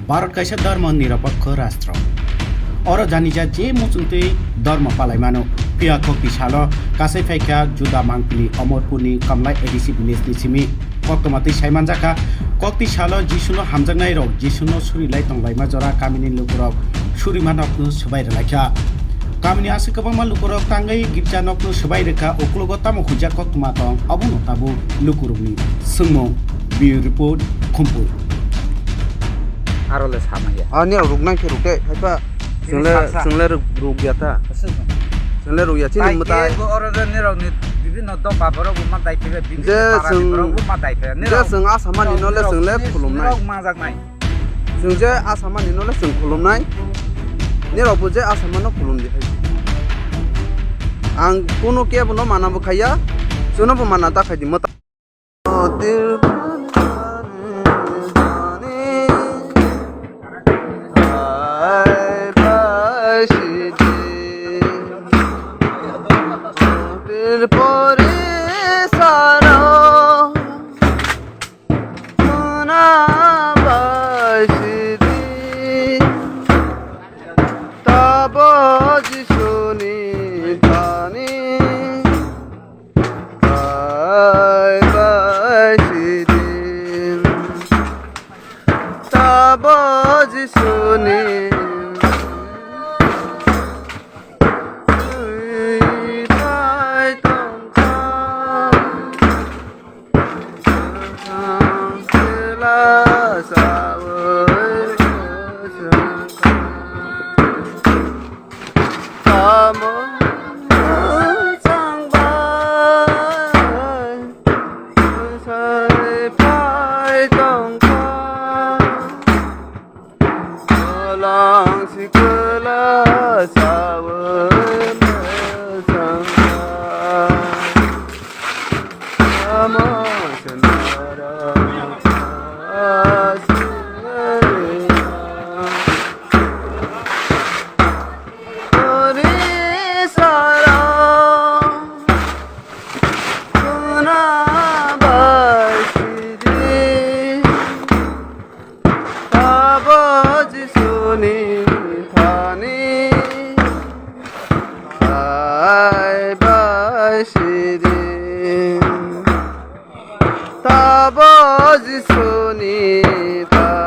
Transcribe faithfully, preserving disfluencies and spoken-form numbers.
Bharat kaisa dharma nirapokho rastro. Oro janija je muchungtwi dharma palaimano. Phiya kokti salo kasai phaikha Juda Mangpili Omorpurni Kamlai A D C village ni simi. Koktwma twi saimanjakha, kokti salo Jisuno hamjaknai rok Jisuno surilai tonglaima jora kamini lukurok surima nokno swbai rwlaikha. Kamini aswk kwbangma lukurok tangwi girja nokno swbai rwkha, uklogo tamo huijak koktwma tong, abono tabuk lukurokni swngmung. Bureau Report, Khumpui. Aro le sama ya. Ah, nirok ruknai khe rukde, haipa. Chwng le, chwng le ruk, ruk ya ta. Chwng le ruk ya, chini mwtai. Oro nirok ni bibhinno dopa borok bo ma dai phai, bibhinno para ni borok bo ma dai phai. Je chwng asamani no le chwng le khulumnai. Nirok manjaknai. Chwng je asamani no le chwng khulumnai. Nirok bo je asamano khulum di hai. Ang kuno kebo no mana bo khaiya, chwngno bo mana ta khai di mwtai. Tabo Jisuni thani. Bye bye sidi. Tabo Jisuni. Twi thai tongkha. Sela sawi sangkha. Tamo changbai sai phai tongkha. Alang sikla sawi sangkha. Tamo senara. Tabo Jisuni thani. Bye bye sidi. Tabo Jisuni thani.